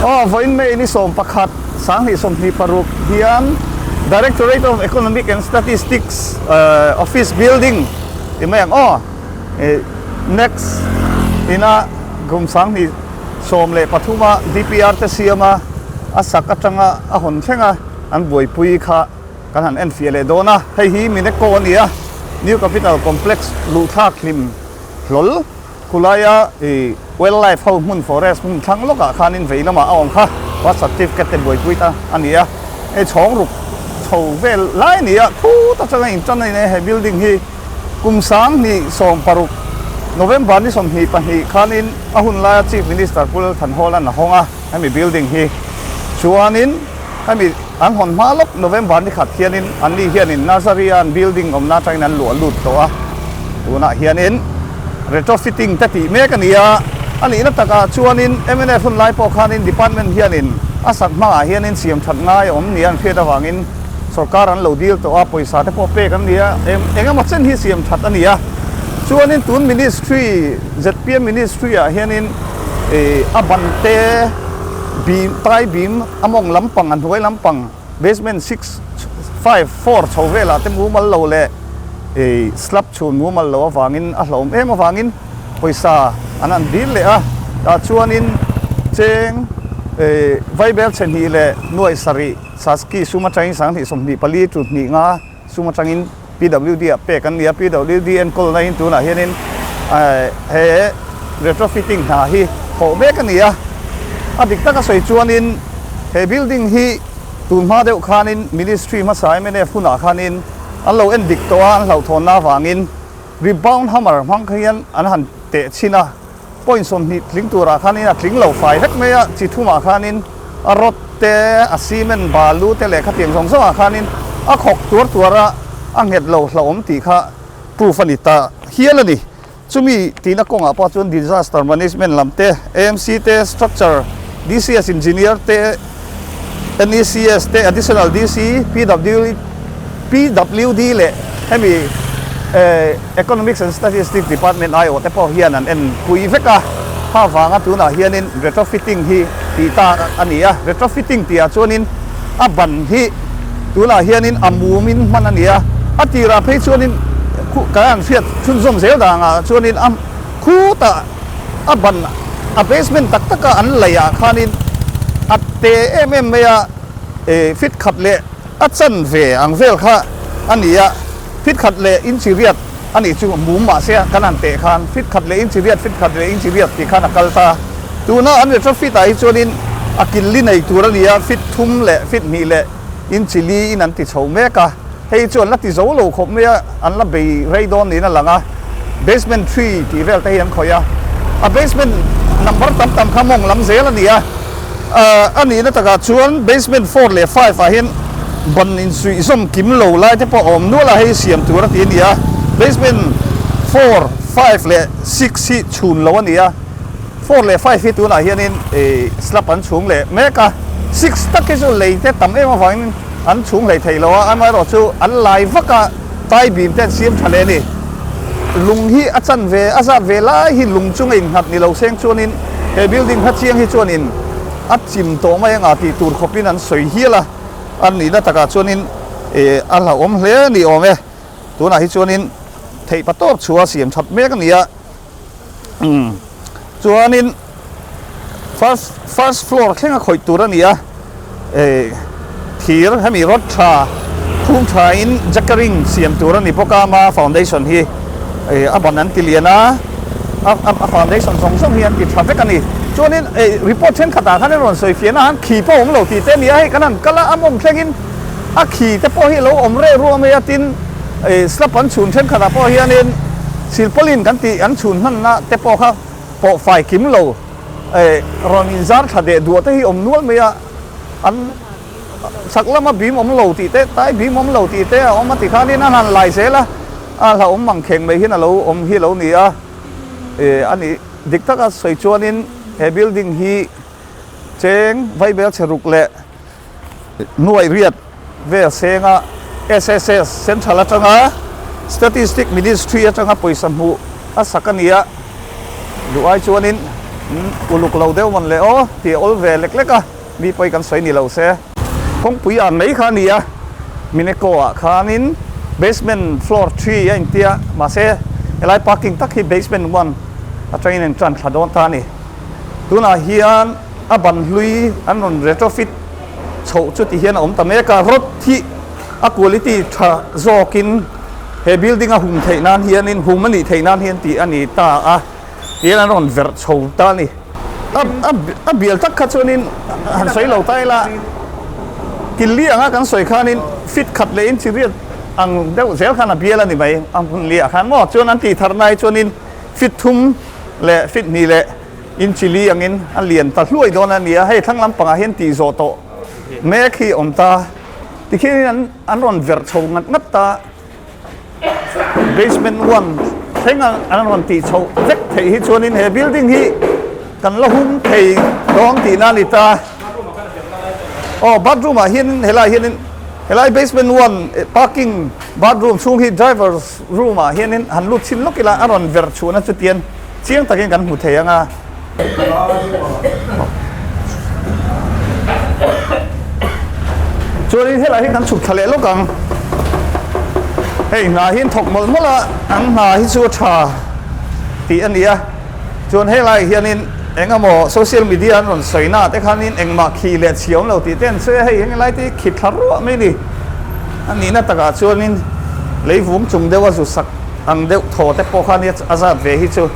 Aw, vawiin May ni 11, 2026 hian Directorate of Economic and Statistics Office Building ti mai ang aw, next ina kum 2013 a DPR te siama a sak atanga a hawn thleng a an buaipui kha kan han enfiah leh dawn a, hei hi Mineco a ni a, New Capital Complex luhthlak hlim hlawl. Khulaia i wildlife ho hmun forest hmun thlang lawkah khanin vei lamah a awm kha birth certificate te buaipui ta a ni a, hei chhawng ruk chho vel lai a ni a, khut atanga intan a ni he building hi kum 2016 November ni 22 khanin a hun laia Chief Minister Pu Lalthanhawla'n a hawng a, hemi building hi chuanin hemi an hawn hma lawk November ni khat hianin anni hianin Nursery a an building awmna atangin an luah lut tawh a, tunah hianin retrofitting te tih mek a ni a, a nihna takah chuanin mnf hun lai pawh khanin department hianin a sak hmangah hianin siam that ngai a awm nia an hriat avangin sorkar an lo dil tawh a, pawisa te pawh pek an ni a, eng emaw chen hi siam that a ni a, chuanin tun ministry zpm ministry ah hianin a ban te bim tai bim A mawng lampang, a hnuai lampang, basement six, five, four chho velah te mumal lo leh slab chhun mumal lo avangin a hlauhawm em avangin pawisa an han dil leh a. Tah chuanin cheng vaibel chhe hnih leh nuai sarih Saski sum atangin 2024 chu hnih nga sum atangin PWD ah pek an ni a. PWD enkawlna in tunah hianin he retrofitting hna hi thawh mek a ni a. A dik taka sawi chuanin he building hi tun hma deuh khanin Ministry hmasa mnf hunah khanin an lo en dik tawh a, an hlauhthawnna avangin rebound hammer hmang kha hian an han teh chhin a. Point 20 tling turah khanin a tling lo fai vek mai a, chi thumah khanin a rod te, a cement balu te leh khatiang zawng zawngah khanin a khawk tuar tuar a, a nghet lo hlauhawm tih kha proof a ni ta hial a ni. Chumi tihna kawngah pawh chuan disaster management lam te, AMC te, structure, DCS engineer te, NECS te, additional DC, PW, PWD leh hemi Economics and Statistics Department aiawh te pawh hian an en pui vek a, kha vanga tunah hianin retrofitting hi tih ta a ni a, retrofitting tihah chuanin a ban hi tunah hianin a mumin hman a ni a, a tirah phei chuanin kan han hriat chhunzawm zel dangah chuanin a khutah a ban a basement tak taka an laihah khanin a te em em mai a, feet khat leh a chanve ang vel kha a ni a, feet khat leh inchi riat a nih chu mum mahse kan han teh khan feet khat leh inchi riat, feet khat leh inchi riat tih khan a kal ta a. Tuna an retrofit ah hi chuanin a kil li nei tur a ni a, feet thum leh feet hnih leh inchi li in an ti chho mek a, hei chu an la ti zo lo khawp mai a, an la bei rei dawn niin a lang a, basement three tih vel te hi an khawih a, a basement number tam tam kha mawng lam zel a ni a. A nihna takah chuan basement four leh five ah hian ban insuih zawm kim lo lai te pawh a awm nual a, hei siam tur a ti a ni a, basement four, five leh six hi chhun lo a ni a, four leh five hi tunah hianin ih slab an chhung leh mek a, six tak hi chu lei te tam em avangin an chhung hlei thei lo a, amaherawh chu an lai vak a, tai bim te an siam tha leh a ni. Lung hi a chan ve, a zat ve lai hi lung chunga innghat ni lo seng chuanin he building kha chiang hi chuanin a chim tawh mai anga tih tur khawpin an sawi hial a, a nihna takah chuanin eh a hlauhawm hle a ni awm e. Tunah hi chuanin theih pa tawp chhuah siam that mek a ni a, umm chuanin first first floor thleng a khawih tur a ni a eh thir hemi rod tha phum tha in jackering siam tur a ni bawk a ama foundation hi eh a ban an ti lian a a foundation zawng zawng hi an ti tha vek a ni chuanin eh report thenkhat ah khan a rawn sawi fiahna han khi pawh a awm lo tih te a ni a hei kan han kal a a mawng thlengin a khi te pawh hi a lo awm reh ruah mai a tin eh slab an chhun thenkhat ah pawh hianin silpaulin kan tih an chhun hmanna te pawh kha pawh fai kim lo eh rawn inzar thla deh duah te hi awm nual mai a, an chhak lama bim awm lo tih te tai bim awm lo tih te a awm a ti khanin an han lai zel a, a hlauhawm mang kheng mai hian a lo awm hi a lo ni a, eh a nih dik taka sawi chuanin he building hi cheng vaibel chhe ruk leh nuai riat vel senga SSS Central atanga Statistic Ministry atanga pawisa hmuh a sak a ni a, duh ai chuanin. Uluk lo deuh mawn le aw tih a awl ve lek lek a, mi pawi kan sawi ni lo se. Kawngpui an mai kha a ni a, Mineko ah khanin basement floor three a intia, mahse helai parking tak hi basement one atangin a intan thla dawn ta a ni. Tunah hian a ban hlui an rawn retrofit chhoh chu ti hian a awm ta mek a, rod hi a quality tha zawkin he building a hum theih nan hianin hum a nih theih nan hian tih a ni ta a. Tihian an rawn verh chho ta a ni. A bial tak kha chuanin han sawi lo ta ila, Killi anga kan sawi khanin fit khat leh in chi riat ang deuh zel khan a bial a ni mai. A hmun liah khan maw chuan an tih thar nai chuanin fit thum leh fit hnih leh in chi li angin a lian ta hluai dawn a ni a. Hei thlang lampangah hian tih zawh tawh mek hi awm ta. Tikhianin an rawn verh chho ngat ngat ta. Basement one thleng a an rawn tih chhoh vek theih hi chuanin he building hi kan la hum thei dawn tihna a ni ta. Aw bathroom ah hianin helai hianin helai basement one parking bathroom chhung hi driver's room ah hianin han lut chhin lawk ila a rawn verh chhuahna chu tian chiang takin kan hmu thei ang a. Chuanin helai hi kan chhuk thla leh lawk ang. Hei hna hi an thawk mawlh mawlh a, an hna hi chu a tha tih a ni a. Chuan helai hianin eng emaw social media an rawn sawi na te khanin engmah khi leh chhi awm lo tih te an sawi a, hei helai te hi khi thla ruah mai a ni. A nihna takah chuanin leivung chung deuh a zu sak ang deuh thaw te pawh kha nia a zat ve hi chu.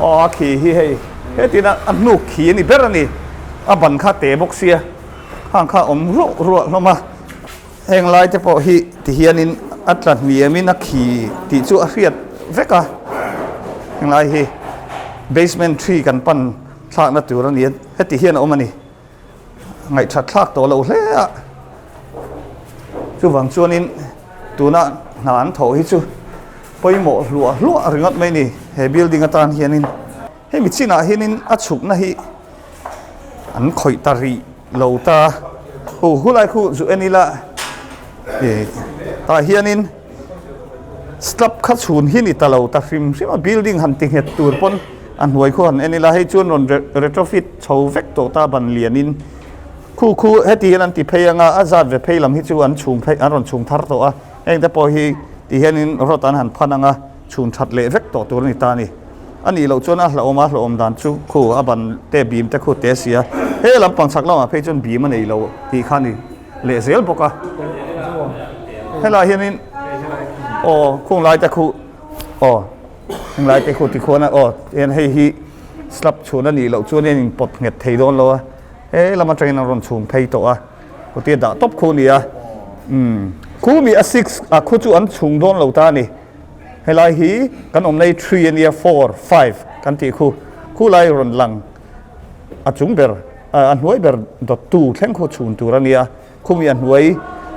Aw a khi hi hei hetin a hnuk khi a ni ber a ni. A ban kha te bawk sia khang kha awm ruah ruah hlawm a. Heng lai te pawh hi ti hianin a tla hniamin a khi tih chu a hriat vek a. Heng lai hi basement three kan pan thlakna tur a ni a, heti hian a awm a ni. Ngaihthat thlak tawh lo hle a. Chuvang chuanin tuna hna an thawh hi chu pawimawh hluah hluah ringawt mai ni he building atan hianin hemi chinah hianin a chhukna hi an khawih ta rih lo ta hu hulai khu zu en ila ih tah hianin slab kha chhun hi ni ta lo ta hrim hrim a building han ti nghet tur pawn a hnuai khu han en ila hei chuan rawn retrofit chho vek tawh ta ban lianin. Khu khu heti hian an ti phei anga a zat ve phei lam hi chu an chhum phei an rawn chhum thar tawh a, heng te pawh hi ti hianin rod an han phan anga chhum that leh vek tawh tur a ni ta a ni. A nih loh chuan a hlauhawm a hlauhawm dan chu khu a ban te bim te khu te si a, he lampang chhak lamah phei chuan bim a nei lo tih kha a ni leh zel bawk a. Helaiah hianin aw khung lai te khu aw heng lai te khu tikhuan a aw tihian hei hi slab chhun a nih loh chuan hian in pawt nghet thei dawn lo a. He lam atangin an rawn chhum phei tawh a, khuti a dah tawp khu a ni a, umm khu mi a six ah khu chu an chhung dawn lo ta a ni, helai hi kan awmna hi three a nia four five kan tih khu, khu lai rawn lang a chung ber a hnuai ber dawt tu thleng khu chhun tur a nia, khu mi a hnuai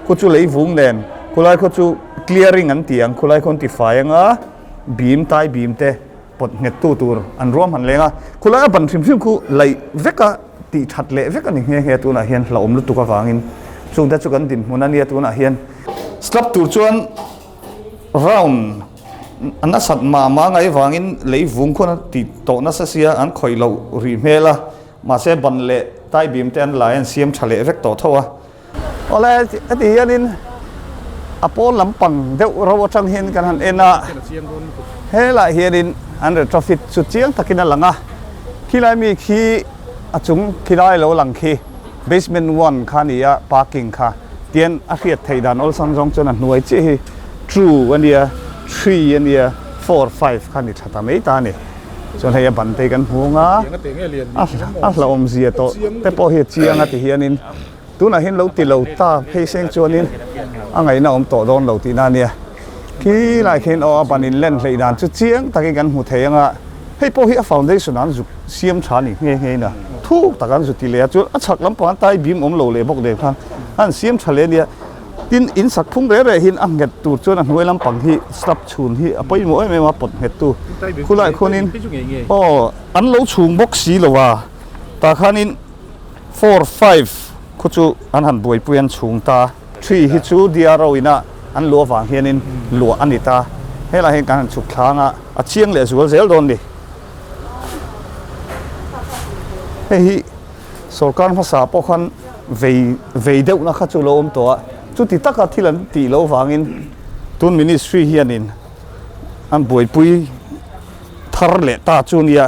khu chu lei vung nen khulai khu chu clearing an ti ang khulai khu an ti fai anga bim tai bim te. Pawt nghet tu tur an ruam han leng a, khulai a ban hrim hrim khu laih vek a tih that leh vek a ni nghe nghe tunah hian hlauhawm lutuk avangin chungte chu kan dinhmun a nia tunah hian. Slab tur chuan round a nasat mah mah ngai vangin lei vung khuan a tih tawh nasa sia an khawih loh rih hmel a, mahse ban leh tai bim te an lai an siam tha leh vek tawh tho a. Awle heti hianin a pawn lampang deuh ro atang hian kan han en a, helaiah hianin an retrofit chu chiang takin a lang a, khilai mi khi a chung khilai lo lang khi basement one kha a ni a, parking kha tian a hriat theih dan awlsam zawng chuan a hnuai chiah hi two a nia, three a nia, four, five kha a ni tha ta mai ta a ni. Chuan hei a ban te hi kan hmu ang a, a hlauhawmzia tawh te pawh hi a chiang a ti hianin. Tunah hian lo ti lo ta phei seng chuanin a ngaihna awm tawh dawn lo tihna a nia. Khi lai khian aw a ban in len hleih dan chu chiang takin kan hmu thei ang a, hei pawh hi a foundation an zuk siam tha a ni nghe nghe in a, thuk tak an zu ti leh a, chuan a chhak lampang an tai bim awm lo leh bawk nen khan an siam tha leh a nia. Tin, in sak phung reh reh hian a nghet tur chuan a hnuai lampang hi slab chhun hi a pawimawh em em a, pawt nghet tu khulai khuanin aw an lo chhung bawk si lo a, tah khanin. Four five khu chu an han buaipui an chhung ta. Three hi chu DRO ina an luah vang hianin luah a ni ta. Helai hian kan han chhuk thlang a, a chiang leh zual zel dawn ni. Hei hi sorkar hmasa pawh khan vei vei deuhna kha chu lo awm tawh a, chuti taka thil an tih loh vangin tun ministry hianin an buaipui thar leh ta chu nia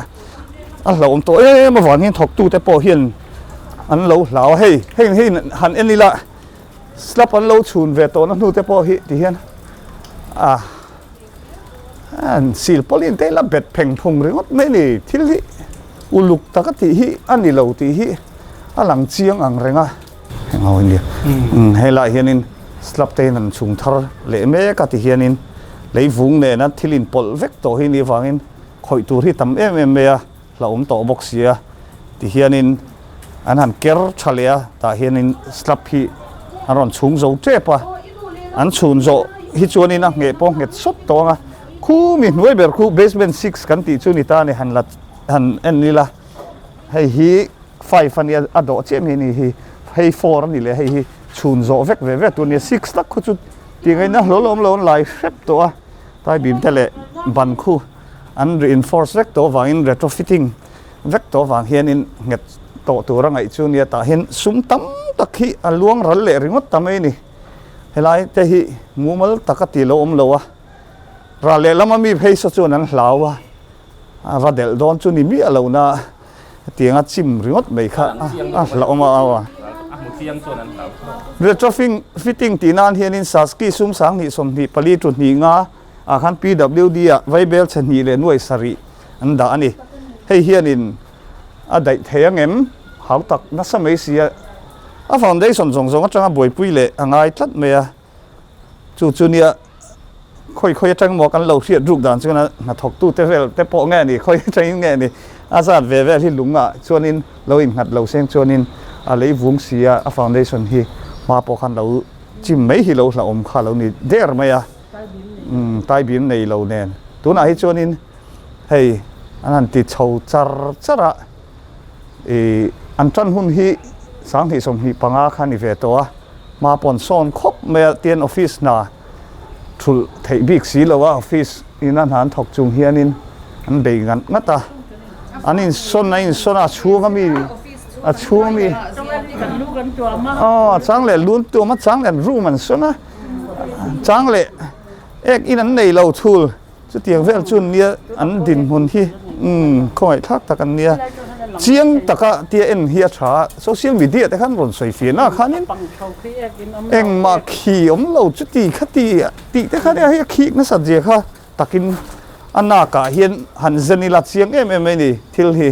a hlauhawm tawh em avangin thawktute pawh hian an lo hlau a, hei heng hei han en ila slab an lo chhun ve tawhna hnu te pawh hi ti hian a an sil pawlin te la bet pheng phung ringawt mai a ni thil hi uluk taka tih hi a ni lo tih hi a lang chiang ang reng a heng ho hi helaiah hianin slab te hian an chhung thar leh mek a ti hianin leivung nena thil inpawlh vek tawh hi a nih avangin khawih tur hi tam em em mai a hlauhawm tawh bawk si a ti hianin an han ker tha leh a tah hianin slab hi an rawn chhung zo tep a an chhun zawh hi chuanin a ngheh pawh nghet sawt tawh ang a khumi hnuai ber khu basement six kan tih chu ni ta a ni han la han en ila hei hi five a nia a dawh chiah mai a ni hi hei four a ni leh hei hi chhun zawh vek ve ve tur a ni a six tak khu chu tih ngaihna hlawl awm lo an lai hrep tawh a tai bim te leh ban khu. An reinforce vek tawh avangin retrofitting vek tawh avang hianin nghet tawh tura ngaih chu nia tah hian sum tam tak hi a luang ral leh ringawt ta mai a ni. Helai te hi mumal taka ti lo awm lo a, ral leh lama mi phei saw chuan an hlau a, a va delh dawn chu ni miah lo na hetianga chim ringawt mai kha a hlauhawm a. Retrofitting tih nan hianin Saski sum 20 24 tu hnih nga ah khan PWD ah vaibel chhe hnih leh nuai sarih an dah a ni. Hei hianin a daih thei ang em? Hau tak nasa mai si a, a foundation zawng zawng atanga buaipui leh a ngai tlat mai a. Chu chu nia khawi khawi atang emaw kan lo hriat ruk dan chuan a hnathawktu te vel te pawh nge ni khawi atangin nge ni a zat ve vel hi lung ah chuanin lo innghat lo seng chuanin a lei vung si a, a foundation hi hma pawh khan lo chim mai hi lo hlauhawm kha lo ni der mai a. Tai bim nei lo nen tunah hi chuanin hei an han ti chho char char a ih an tan hun hi 2025 kha a ni ve tawh a hma pawn sawn khawp mai a tian office hna thulh theih bik si lo a office ina hna an thawk chung hianin an bei ngat ngat a an insawn a insawn a chhung ami a chhung ami aw a chang leh lu an tuam a chang leh an room an sawn a. Chang leh ek in an nei lo thul chutiang vel chu nia an dinhmun hi umm khawngaih thlak tak an nia chiang taka tia en hi a tha a social media te khan rawn sawi fiah na khanin engmah khi awm lo chuti khati tih te kha nia hei a khik nasat zia kha takin a nak ah hian han zen ila chiang em em mai ni thil hi.